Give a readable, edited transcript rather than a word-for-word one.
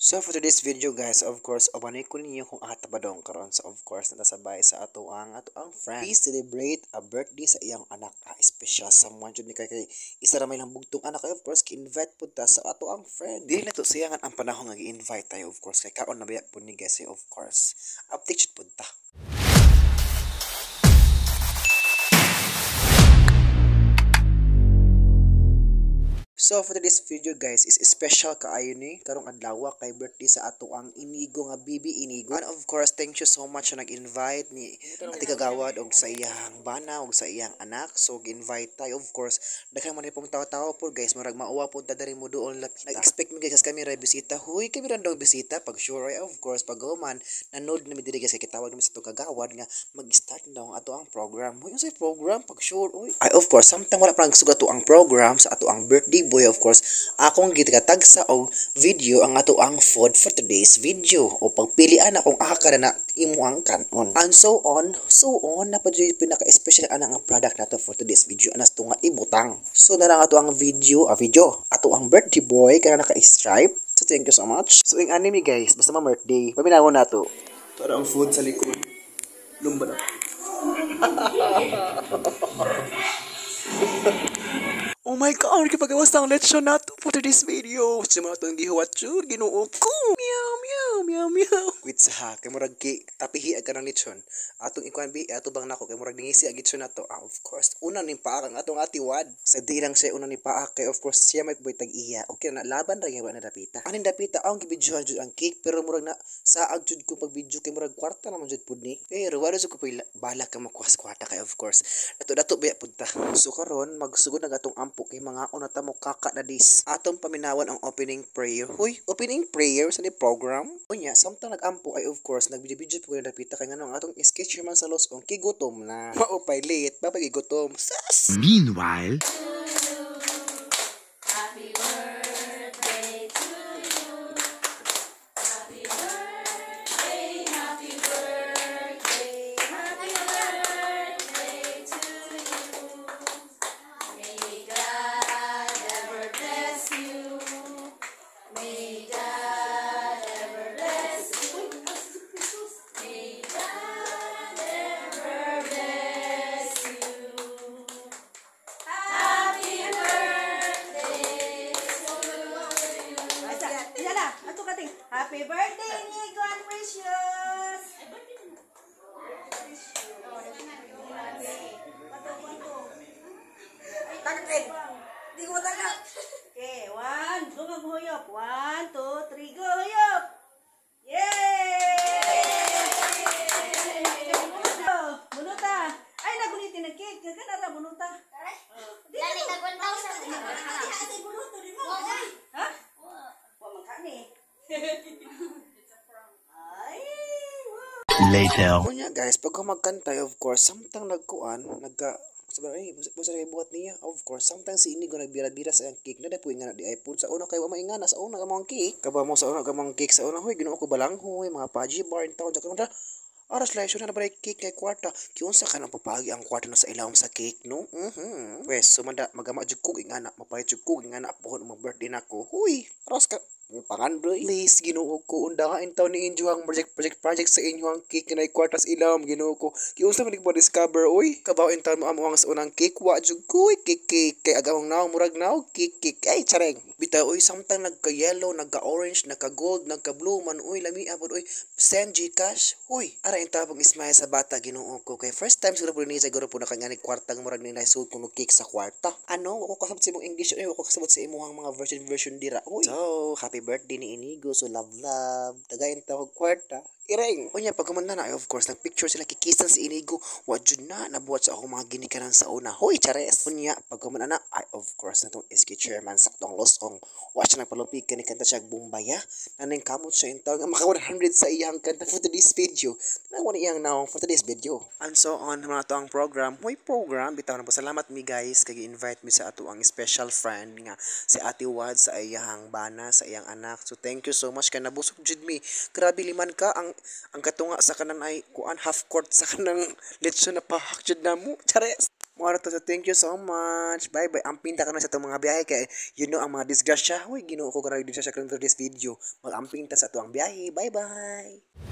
So for today's video guys, of course, ubanay ko ninyo kung ata ba dong karon. So of course, natasabay sa ato ang friend. We celebrate a birthday sa iyang anak. Ah, special someone jud ni kay isa ra may lang bugtong anak. Kay of course, ki-invite pud ta sa ato ang friend. Dili na to sayangan ang panahon nga gi-invite tayo, of course, kay kaon na biya pud ni guys, of course. Update jud pud ta. So for today's video guys is special kaayo ni karong adlaw kay birthday sa ato ang Inigo nga Bibi Inigo. And of course, thank you so much sa nag-invite ni Ate Kagawad og sa iyang bana og sa iyang anak. So gi-invite tayo, of course. Daghan man pong tawo-tawo po guys, murag mauwa po ta diri mo doon lapita. Nag-expect mi guys kami ra bisita. Huy, kami ra daw bisita pag sure ay of course pag human nanood na mi diri guys kay kitawag nami sa atong Kagawad nga mag-start na ang ato ang program. Huy, unsay program pag sure uy. Ay of course, samtang wala pa nagsugat ato ang program sa ato ang birthday boy, of course, akong gitagsa og video ang ato ang food for today's video o pagpilian akong aka na imo ang kanon. And so on, na pa jud pinaka-special ana nga product nato for today's video anas to nga ibutang. So na lang ato ang video, ato ang birthday boy kaya naka-stripe. So thank you so much. So ing anime guys, basta ma birthday, paminawon nato. Para ang food sa likod. Lumba na. Oh my God, kapagawas ang lechon nato for today's video. Sa mga itong gihuwat yun, Ginoo ko. Meow, meow, meow, meow. Wait sa ha, kay murag tapihi ag kanang lechon. Atong ikuan bi, ato bang nako, kay murag ningisi ag lechon nato. Ah, of course, una ning paak ang atong atiwad. Sa di lang siya una ni paak, kay of course, siya may boy tag-iya. Okay na, laban ra yawa na dapita. Aning dapita, ang gibidyohan jud ang cake, pero murag na, saag jud ko pag-video, kay murag kwarta naman jud pud ni. Pero wala jud ko balak ka makuha sa kwarta, kay of course, dato biya pud ta. So karon magsugod na atong ampo kay mga una ta mo kaka na dis. Atong paminawan ang opening prayer. Huy, opening prayer sa ni program. Unya, samtang nagampo ay of course nagbidyo-bidyo po na dapita kay ngano ang atong sketcher man sa Losong kigutom na. Maupay late, babay gutom. Sas. Meanwhile, happy birthday to you. Happy birthday, happy birthday, happy birthday to you. May God ever bless you. May God ever bless you. May God ever bless you. Happy birthday to you. Isa na, ato kating. Happy birthday, Nico and Precious! Tagakin! Di ko matagak! Okay, one, go ka huyop. 1, 2, 3, go huyop! Yay! Bunuta! Ay, nagunitin ang cake. Kakanara, bunuta. Dali tag 1,000. Ha? Wa man ka ni. Ay, wow. Later. Unya guys, pag magkanta, of course, samtang nagkuan, nagka sabi ay, basta kay buhat niya. Of course, samtang si Inigo nagbira-bira sa iyang cake, nadapuy nga na di iPhone sa una kay wa maingana sa una kamong cake. Kaba mo sa una kamong cake sa una, huy Ginoo ko balanghoy, mga paji bar in town jakan aras lang na ba cake kay kwarta. Kiunsa ka nang papagi ang kwarta na sa ilawom sa cake, no? Pues, sumanda, magama jud kog ingana, mapayat jud kog ingana pohon mag birthday nako. Huy, aras ka pangandoy. Please, Ginoo ko, unda nga intaw ni inyo ang project sa inyo ang cake na kwarta sa ilawom, Ginoo ko. Kiunsa man mo discover, uy. Kabaw intaw mo amo ang sa unang cake, wa jud ko, uy, cake cake kay agawang naong murag naog cake cake. Ay, chareng. Bitaw, uy, samtang nagka-yellow, nagka-orange, nagka-gold, nagka-blue man, uy, lami abot, uy, send GCash. Uy, ara intaw pag ismaya sa bata, Ginoo ko. Kay first time siguro po ni siguro po nakangani kwarta murag ni naisud kuno cake sa kwarta. Ano, wako kasabot sa imong English, uy, wako kasabot sa imong mga version dira. Uy. So, happy birthday ni Inigo. So, love, love. Tagayin ta og kwarta. Ireng. Unya, pag kumanda na, ay, of course, nagpicture sila, kikisan si Inigo. Wa jud na, nabuhat sa akong mga ginikanan sa una. Hoy, chares. Unya, pag kumanda na, ay, of course, natong SK chairman, saktong losong. Wa siya nagpalupig, kanikanta siya bumbaya. Naning kamot siya in tawag, maka 100 sa iyang kanta for today's video. Tanawa na iyang naong for today's video. And so on, mga to ang program. Hoy, program. Bitaw na po. Salamat mi guys, kay invite mi sa ato ang special friend nga si Ate Wad sa iyang bana, sa iyang anak. So, thank you so much. Kay nabusog jud mi. Grabe liman ka ang katunga sa kanan ay kuan half court sa kanang lechon na pahak jud namo. Chares. Mao to. So thank you so much. Bye bye. Amping ta karon sa atong mga biyahe kay ang mga disgrasya. Uy, Ginoo ko, grabe disgrasya karon for this video. Mag-amping ta sa atuang biyahe. Bye bye.